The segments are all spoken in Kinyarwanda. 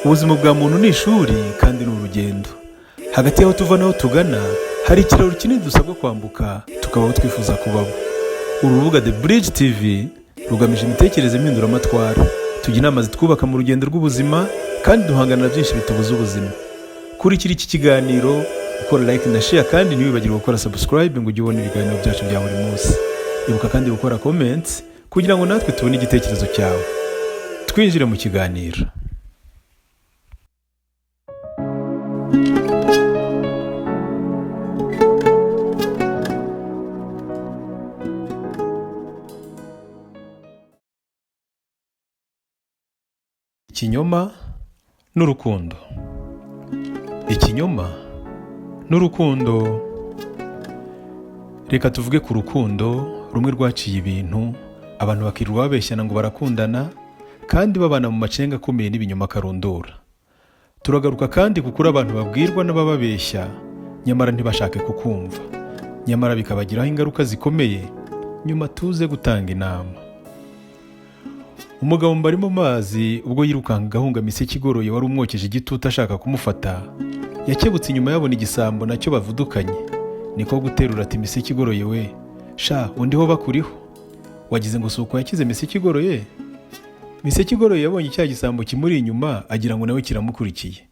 Ubuzima bwa muntu ni ishuri kandi ni urugendo. Hagati y'aho tuva n'aho tugana hari ikiraro kinini dusabwa kwambuka tukabaho twifuza kubaho. Uru rubuga The Bridge TV rugamije imitekerereze mpinduramatwara. Tujya inama zitwubaka mu rugendo rw'ubuzima kandi duhangana na byinshi bitubuza ubuzima. Kurikira iki kiganiro, ukora like na share, kandi ntiwibagirwe gukora subscribe ngo ujye ubona ibiganiro byacu bya buri munsi. Ibuka kandi gukora comments kugira ngo natwe tubone igitekerezo cyawe. Twinjire mu kiganiro. Ikinyoma n'urukundo. Ikinyoma n'urukundo. Reka tuvuge ku rukundo rumwe rwaciye ibintu, abantu bakirirwa babeshyana ngo barakundana kandi babana mu macenga akomeye n'ibinyoma karundura. Turagaruka kandi ku kuri abantu babwirwa n'abababeshya nyamara ntibashake kukumva, nyamara bikabagiraho ingaruka zikomeye, nyuma tuze gutanga inama. Umugabo mbari mu mazi ubwo yirukanka agahunga miseke igoroye wari umwokeje igitutu ashaka kumufata, yakebutse inyuma yabona igisambo nacyo bavudukanye, niko guterura ati: "Miseke igoroye we, sha undiho bakuriho, wagize ngo si uko yakize miseke igoroye?" Miseke igoroye yabonye cya gisambo kimuri inyuma agira ngo nawe kiramukurikiye,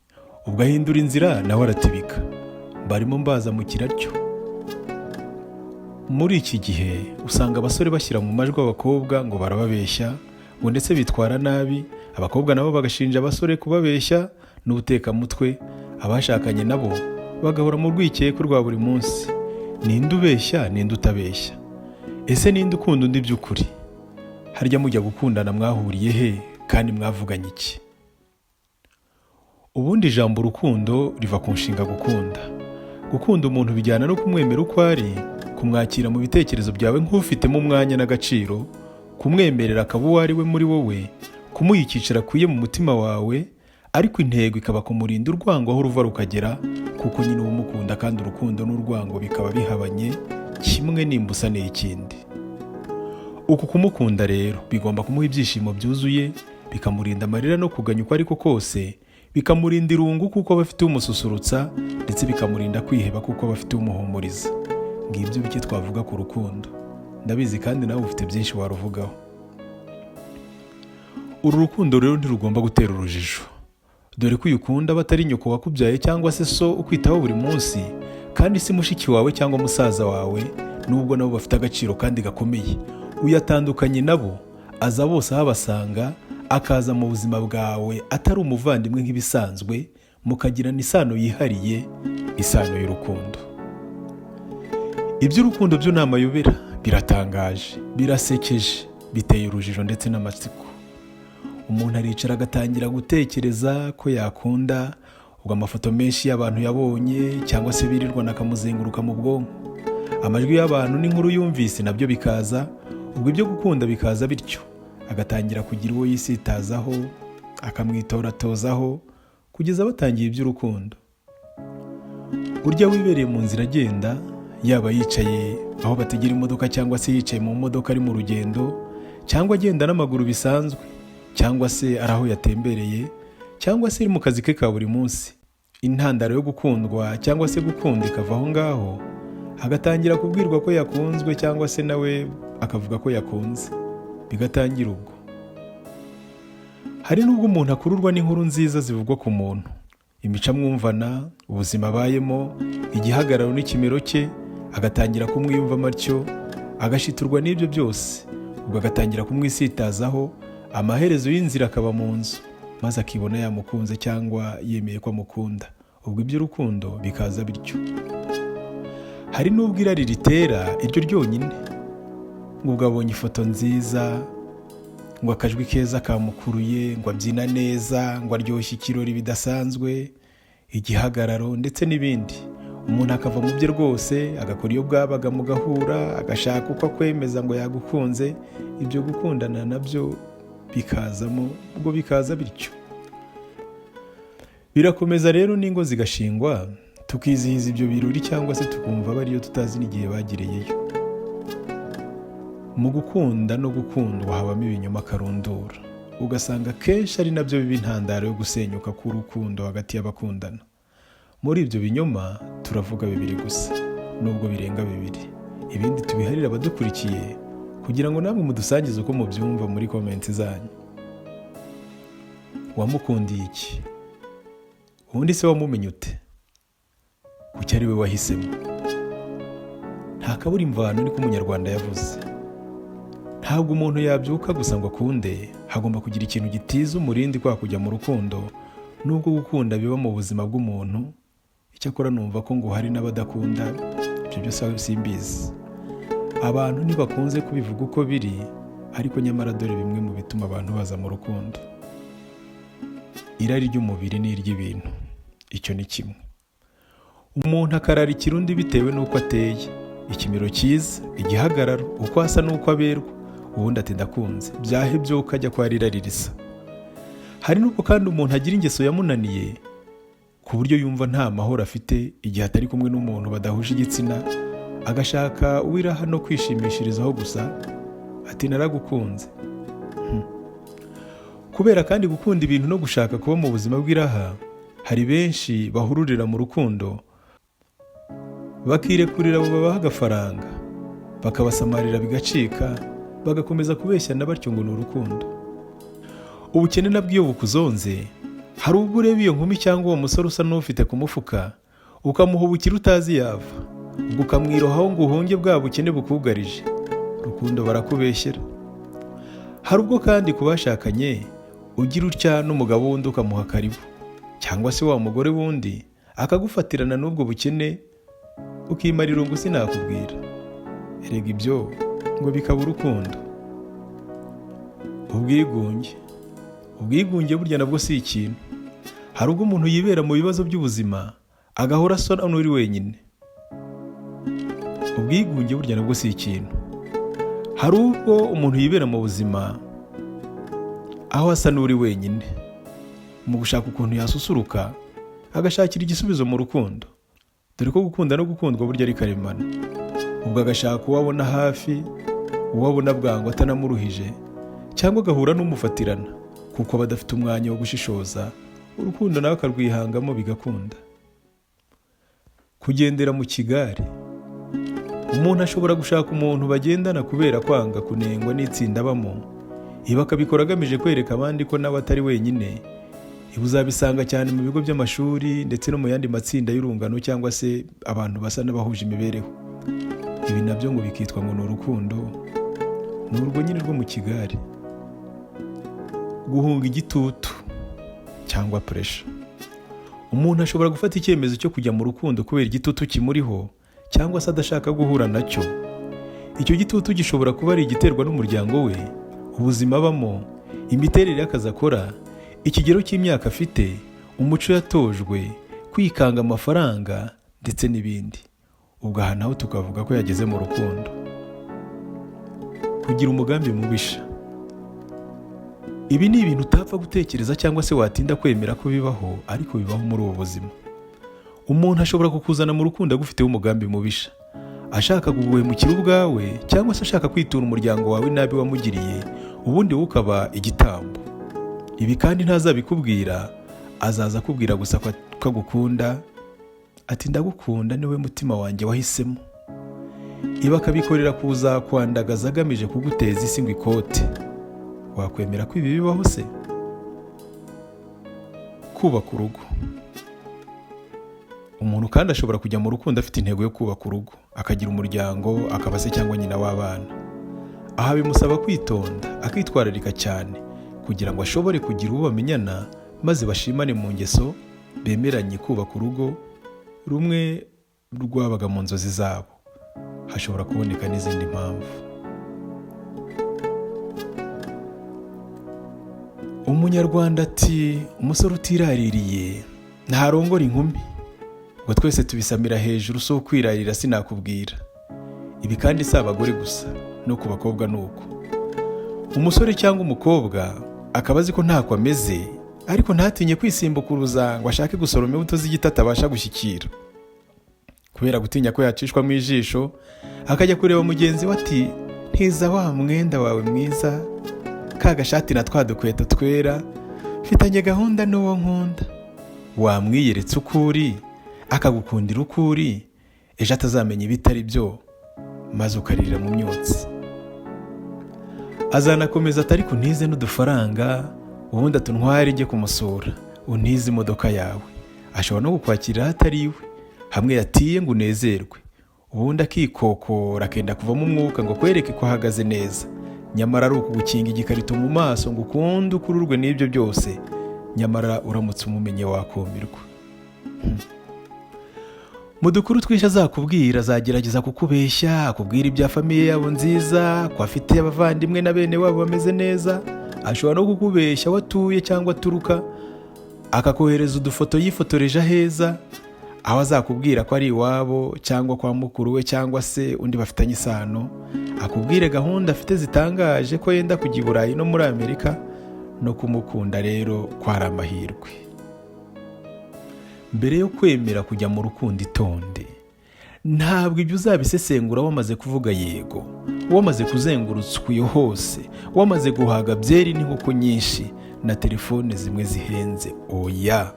ubwo ahindura inzira nawe aratibika. Barimo mbaza mu kiratyo. Muri iki gihe usanga abasore bashyira mu majwi abakobwa ngo barababeshya, ngo ndetse bitwara nabi, abakobwa nabo bagashinja abasore kubabeshya n'ubutekamutwe, abashakanye nabo bagahora mu rwikekwe rwa buri munsi. Ninde ubeshya, ninde utabeshya? Ese ninde ukunda undi by'ukuri? Harya mujya gukundana mwahuriye he kandi mwavuganye iki? Ubundi ijambo urukundo riva ku nshinga gukunda. Gukunda umuntu bijyana no kumwemera uko ari, kumwakira mu bitekerezo byawe nk'ufitemo umwanya n'agaciro, kumwemerera akaba uwo ari we muri wowe, kumuha icyicaro akwiye mu mutima wawe, ariko intego ikaba kumurinda urwango aho ruva rukagera, kuko nyine uba umukunda kandi urukundo n'urwango bikaba bihabanye, kimwe nimbusa n'ikindi. Uku kumukunda rero bigomba kumuha ibyishimo byuzuye, bikamurinda amarira no kuganya uko ariko kose, bikamurinda irungu kuko aba afite umususurutsa, ndetse bikamurinda kwiheba kuko aba afite umuhumuriza. Ngibyo bike twavuga ku rukundo. Ndabizi kandi nawe ufite byinshi waruvugaho. Uru rukundo rero ntirugomba gutera urujijo, dore ko uyu ukunda aba atari nyoko wakubyaye cyangwa se so ukwitaho buri munsi, kandi si mushiki wawe cyangwa musaza wawe, nubwo nabo bafite agaciro kandi gakomeye. Uyatandukanye nabo, aza bose ahabasanga, akaza mu buzima bwawe atari umuvandimwe nk'ibisanzwe, mukagirana isano yihariye, isano y'urukundo. Iby'urukundo byo ni amayobera, biratangaje, birasekeje, biteye urujijo ndetse n'amatsiko. Umuntu aricara agatangira gutekereza ko yakunda, ubwo amafoto menshi y'abantu yabonye cyangwa se birirwana akamuzenguruka mu bwonko, amajwi y'abantu n'inkuru yumvise nabyo bikaza, ubwo ibyo gukunda bikaza bityo, agatangira kugira uwo yisitazaho, akamwitoratozaho, kugeza batangiye iby'urukundo. Urya wibereye mu nzira agenda, yaba yicaye aho bategera imodoka cyangwa se yicaye mu modoka ari mu rugendo, cyangwa agenda n'amaguru bisanzwe, cyangwa se ari aho yatembereye, cyangwa se ari mu kazi ke ka buri munsi, intandaro yo gukundwa cyangwa se gukunda ikava aho ngaho, agatangira kubwirwa ko yakunzwe cyangwa se nawe akavuga ko yakunze, bigatangira ubwo. Hari n'ubwo umuntu akururwa n'inkuru nziza zivugwa ku muntu, imico amwumvana, ubuzima abayemo, igihagararo n'ikimero cye, agatangira kumwiyumvamo atyo, agashiturwa n'ibyo byose, ubwo agatangira kumwisitazaho, amaherezo y'inzira akaba mu nzu, maze akibona yamukunze cyangwa yemeye ko amukunda, ubwo iby'urukundo bikaza bityo. Hari n'ubwo irari ritera iryo ryonyine, ngo ubwo abonye ifoto nziza, ngo akajwi keza kamukuruye, ngo abyina neza, ngo aryoshye ikirori bidasanzwe, igihagararo ndetse n'ibindi. Umuntu akava mu bye rwose, agakora iyo bwabaga mugahura, agashaka uko akwemeza ngo yagukunze, ibyo gukundana nabyo bikazamo, ubwo bikaza bityo. Birakomeza rero n'ingo zigashingwa, tukizihiza ibyo birori cyangwa se tukumva bariyo tutazi n'igihe bagereyeyo. Mu gukunda no gukundwa habamo ibinyoma karundura. Ugasanga akenshi ari nabyo biba intandaro yo gusenyuka k'urukundo hagati y'abakundana. Muri ibyo binyoma turavuga bibiri gusa, nubwo birenga bibiri. Ibindi tubiharire abadukurikiye kugira ngo namwe mudusangize uko mubyumva muri comment zanyu. Wamukundiye iki? Ubundi se wamumenye ute? Kuki ari we wahisemo? Nta kabura imvano, niko Umunyarwanda yavuze. Ntabwo umuntu yabyuka gusa ngo akunde, hagomba kugira ikintu gitiza umurindi kwa kujya mu rukundo, nubwo gukunda biba mu buzima bw'umuntu. Icyakora numva ko ngo hari n'abadakunda, ibyo byose simbizi. Abantu ntibakunze kubivuga uko biri, ariko nyamara dore bimwe mu bituma abantu baza mu rukundo. Irari ry'umubiri n'iry'ibintu, icyo ni kimwe. Umuntu akararikira undi bitewe n'uko ateye, ikimero cyiza, igihagararo, uko asa n'uko aberwa, ubundi ati ndakunze, byahebye ukajya kwa rirari risa. Hari n'ubwo kandi umuntu agira ingeso yamunaniye ku buryo yumva nta mahoro afite igihe atari kumwe n'umuntu badahuje igitsina, agashaka uwiraha no kwishimishirizaho gusa, ati naragukunze. Kubera kandi gukunda ibintu no gushaka kuba mu buzima bw'iraha, hari benshi bahururira mu rukundo bakirekurira abo babaha agafaranga, bakabasamarira bigacika, bagakomeza kubeshyana batyo ngo ni urukundo. Ubukene nabwo iyo bukuzonze, hari ubwo ureba iyo nkumi cyangwa uwo musore usa n'ufite ku mufuka, ukamuha ubukire utazi yava, ubwo ukamwirohaho ngo uhunge bwa bukene bukugarije. Rukundo barakubeshyera. Hari ubwo kandi ku bashakanye ugira utya n'umugabo wundi ukamuha karibu, cyangwa se wa mugore wundi akagufatirana n'ubwo bukene, ukimara irungu sinakubwira. Erega ibyo ngo bikaba urukundo. Ubwigunge. Ubwigunge burya nabwo si ikintu. Hari ubwo umuntu yibera mu bibazo by'ubuzima agahora asa n'uri wenyine. Ubwigunge burya nabwo si ikintu. Hari ubwo umuntu yibera mu buzima aho asa n'uri wenyine, mu gushaka ukuntu yasusuruka agashakira igisubizo mu rukundo, dore ko gukunda no gukundwa burya ari karemano. Ubwo agashaka uwo abona hafi, uwo abona bwangu atanamuruhije, cyangwa agahura n'umufatirana, kuko aba adafite umwanya wo gushishoza, urukundo nawe akarwihangamo bigakunda. Kugendera mu kigare. Umuntu ashobora gushaka umuntu bagendana kubera kwanga kunengwa n'itsinda abamo, ibi akabikora agamije kwereka abandi ko nawe atari wenyine. Ibi uzabisanga cyane mu bigo by'amashuri ndetse no mu yandi matsinda y'urungano cyangwa se abantu basa n'abahuje imibereho. Ibi nabyo ngo bikitwa ngo ni urukundo, ni urwo nyine rwo mu kigare. Guhunga igitutu cyangwa pressure. Umuntu ashobora gufata icyemezo cyo kujya mu rukundo kubera igitutu kimuriho cyangwa se adashaka guhura nacyo. Icyo gitutu gishobora kuba ari igiterwa n'umuryango we, ubuzima abamo, imiterere y'akazi akora, ikigero cy'imyaka afite, umuco yatojwe, kwikanga amafaranga ndetse n'ibindi. Ubwo aha naho tukavuga ko yageze mu rukundo. Kugira umugambi mubisha. Ibi ni ibintu utapfa gutekereza cyangwa se watinda kwemera ko bibaho, ariko bibaho muri ubu buzima. Umuntu ashobora kukuzana mu rukundo agufiteho umugambi mubisha, ashaka kuguhemukira ubwawe cyangwa se ashaka kwitura umuryango wawe nabi wamugiriye, ubundi wowe ukaba igitambo. Ibi kandi ntazabikubwira, azaza akubwira gusa ko agukunda, ati ndagukunda niwe mutima wanjye wahisemo. Ibi akabikorera kuza kwandagaza agamije kuguteza isi ngo ikote. Wakwemera ko ibi bibaho se? Kubaka urugo. Umuntu kandi ashobora kujya mu rukundo afite intego yo kubaka urugo, akagira umuryango, akaba se cyangwa nyina w'abana. Aha bimusaba kwitonda, akitwararika cyane kugira ngo ashobore kugira uwo bamenyana maze bashimane mu ngeso, bemeranye kubaka urugo rumwe rwabaga mu nzozi zabo. Hashobora kuboneka n'izindi mpamvu. Umunyarwanda ati umusore utiraririye ntarongora inkumi. Ngo twese tubisamira hejuru, si ukwirarira sinakubwira. Ibi kandi si abagore gusa, no ku bakobwa ni uko. Umusore cyangwa umukobwa akaba azi ko ntako ameze, ariko ntatinye kwisimbukuruza ngo ashake gusoroma imbuto z'igiti atabasha gushyikira. Kubera gutinya ko yacishwamo ijisho, akajya kureba mugenzi we ati ntiza wa mwenda wawe mwiza, ka gashati na twa dukweto twera, mfitanye gahunda n'uwo nkunda. Wamwiyeretse uko uri, akagukundira uko uri, ejo atazamenya ibitari byo maze ukaririra mu myotsi. Azanakomeza atari kuntize n'udufaranga, ubundi atuntware njye kumusura, untize imodoka yawe. Ashobora no kukwakirira aho atari iwe, hamwe yatiye ngo unezerwe, ubundi akikokora akenda kuvamo umwuka ngo akwereke ko ahagaze neza, nyamara ari ukugukinga igikarito mu maso ngo ukunde ukururwe n'ibyo byose. Nyamara uramutse umumenye wakumirwa. Mu dukuru twinshi azakubwira, azagerageza kukubeshya, akubwira ibya famille yabo nziza, ko afite abavandimwe na bene wabo bameze neza. Ashobora no kukubeshya aho atuye cyangwa aturuka, akakohereza udufoto yifotoreje aheza, aho azakubwira ko ari iwabo cyangwa kwa mukuru we cyangwa se undi bafitanye isano, akubwire gahunda afite zitangaje, ko yenda kujya i Burayi no muri Amerika. No kumukunda rero ko ari amahirwe. Mbere yo kwemera kujya mu rukundo, itonde. Ntabwo ibyo uzabisesengura wamaze kuvuga yego, wamaze kuzengurutswa iyo hose, wamaze guhaga byeri n'inkoko nyinshi na telefone zimwe zihenze. Oya,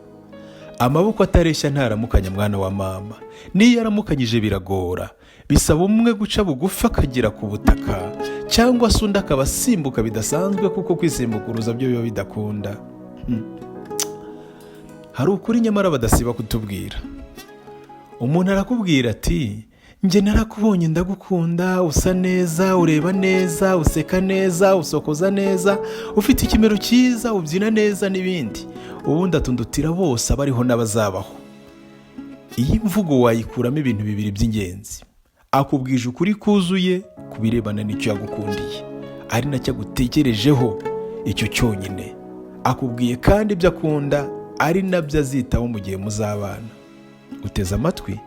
amaboko atareshya ntaramukanya, mwana wa mama. N'iyo aramukanyije biragora, bisaba umwe guca bugufi akagera ku butaka, cyangwa se undi akaba asimbuka bidasanzwe, kuko kwisimbukuruza byo biba bidakunda. Hari ukuri nyamara badasiba kutubwira. Umuntu arakubwira ati: "Njye narakubonye ndagukunda, usa neza, ureba neza, useka neza, usokoza neza, ufite ikimero cyiza, ubyina neza" n'ibindi, ubundi atundutira bose abariho n'abazabaho. Iyi mvugo wayikuramo ibintu bibiri by'ingenzi: akubwije ukuri kuzuye ku birebana n'icyo yagukundiye, ari nacyo agutekerejeho icyo cyonyine. Akubwiye kandi ibyo akunda, ari nabyo azitaho mu gihe muzabana. Uteze amatwi,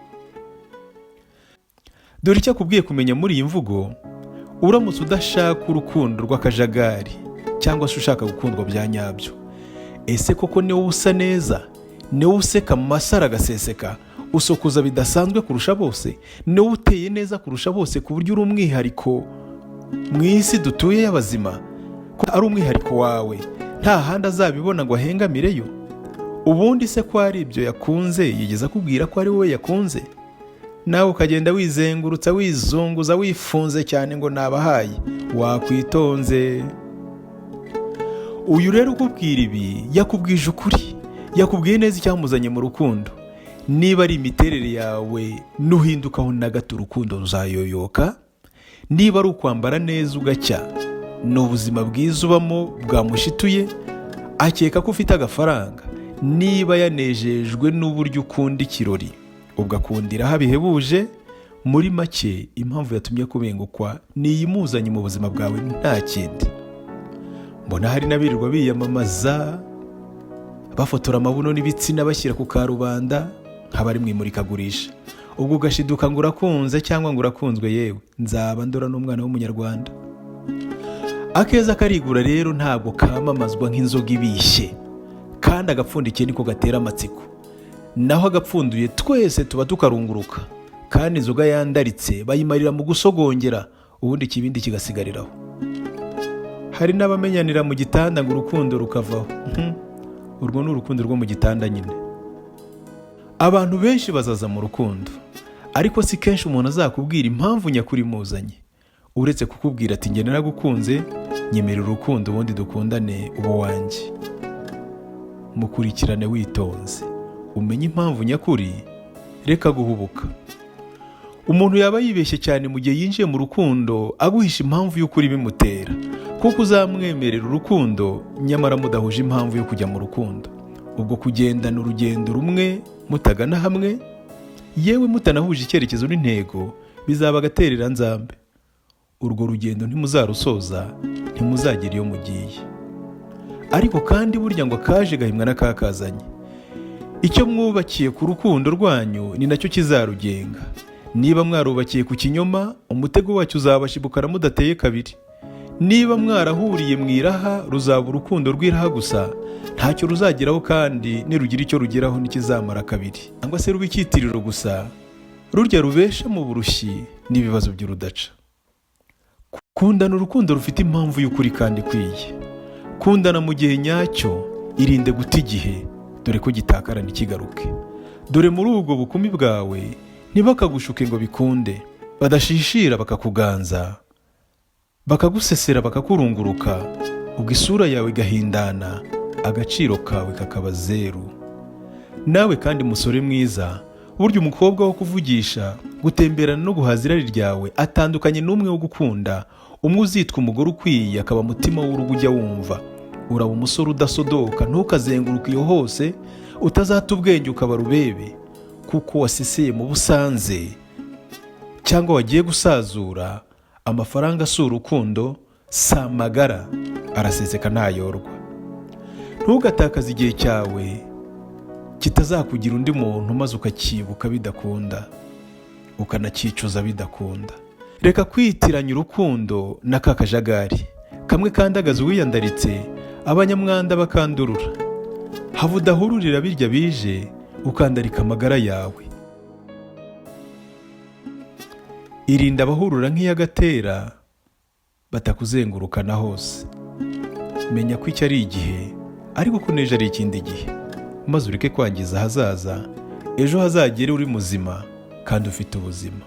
dore icyo akubwiye kumenya muri iyi mvugo. Uramutse udashaka urukundo rw'akajagari cyangwa se ushaka gukundwa bya nyabyo, ese koko ni wowe usa neza? Ni wowe useka mu masaro agaseseka, usokoza bidasanzwe kurusha bose? Ni wowe uteye neza kurusha bose, ku buryo uri umwihariko mu isi dutuye y'abazima, ko ari umwihariko wawe, nta handi azabibona ngo ahengamireyo? Ubundi se ko ari ibyo yakunze, yigeze akubwira ko ari wowe yakunze, nawe ukagenda wizengurutsa, wizunguza, wifunze cyane ngo nabahaye? Wakwitonze. Uyu rero ukubwira ibi yakubwije ukuri, yakubwiye neza icyamuzanye mu rukundo. Niba ari imiterere yawe, nuhindukaho na gato urukundo ruzayoyoka. Niba ari ukwambara neza ugacya, ni ubuzima bwiza ubamo bwamushituye, akeka ko ufite agafaranga. Niba yanejejwe n'uburyo ukunda ikirori, ubwo akundiraho bihebuje. Muri make, impamvu yatumye kubengukwa ni iyimuzanye mu buzima bwawe, nta kindi. Mbona hari n'abirirwa biyamamaza, bafotora amabuno n'ibitsina bashyira ku karubanda nk'abari mu imurikagurisha, ubwo ugashiduka ngo urakunze cyangwa ngo urakunzwe. Yewe, nzaba ndora n'umwana w'umunyarwanda. Akeza karigura rero, ntabwo kamamazwa nk'inzoga ibishye, kandi agapfundikiye niko gatera amatsiko, naho agapfunduye twese tuba tukarunguruka. Kandi inzoga yandaritse bayimarira mu gusogongera, ubundi ikibindi kigasigariraho. Hari n'abamenyanira mu gitanda ngo urukundo rukavaho. Urwo ni urukundo rwo mu gitanda nyine. Abantu benshi bazaza mu rukundo, ariko si kenshi umuntu azakubwira impamvu nyakuri imuzanye, uretse kukubwira ati: "Njye naragukunze, nyemerera urukundo ubundi dukundane, ubu wanjye." Mukurikirane witonze umenye impamvu nyakuri, reka guhubuka. Umuntu yaba yibeshye cyane mu gihe yinjiye mu rukundo aguhisha impamvu y'ukuri bimutera, kuko uzamwemerera urukundo nyamara mudahuje impamvu yo kujya mu rukundo, ubwo kugendana urugendo rumwe mutagana hamwe, yewe mutanahuje icyerekezo n'intego, bizaba agatereranzambe. Urwo rugendo ntimuzarusoza, ntimuzagera iyo mugiye. Ariko kandi burya ngo akaje gahimwa n'akakazanye. Icyo mwubakiye ku rukundo rwanyu ni nacyo kizarugenga. Niba mwarubakiye ku kinyoma, umutego wacyo uzabashibukana mudateye kabiri. Niba mwarahuriye mu iraha, ruzaba urukundo rw'iraha gusa, ntacyo ruzageraho, kandi nirugira icyo rugeraho ntikizamara kabiri, cyangwa se ruba icyitiriro gusa, rurya rubesha mu burushyi n'ibibazo by'urudaca. Kundana urukundo rufite impamvu y'ukuri kandi ikwiye. Kundana mu gihe nyacyo, irinde guta igihe, dore ko gitakara ntikigaruke. Dore muri ubwo bukumi bwawe ntibakagushuke ngo bikunde, badashishira bakakuganza, bakagusesera, bakakurunguruka, ubwo isura yawe igahindana, agaciro kawe kakaba zeru. Nawe kandi musore mwiza, burya umukobwa wo kuvugisha, gutemberana no guhaza irari ryawe atandukanye n'umwe wo gukunda, umwe uzitwa umugore ukwiye, akaba mutima w'urugo ujya wumva. Uraba umusore udasodoka, ntukazenguruke iyo hose, utazata ubwenge ukaba rubebe, kuko waseseye mu busanze cyangwa wagiye gusazura. Amafaranga si urukundo, si amagara, araseseka ntayorwa. Ntugatakaze igihe cyawe kitazakugira undi muntu, maze ukacyibuka bidakunda, ukanacyicuza bidakunda. Reka kwitiranya urukundo na ka kajagari kamwe kandagaza uwiyandaritse, abanyamwanda bakandurura. Hava udahururira birya bije, ukandarika amagara yawe. Irinda abahurura nk'iy'agatera, batakuzengurukana hose. Menya ko icyo ari igihe, ariko ko n'ejo ari ikindi gihe, maze ureke kwangiza ahazaza, ejo hazagere uri muzima kandi ufite ubuzima.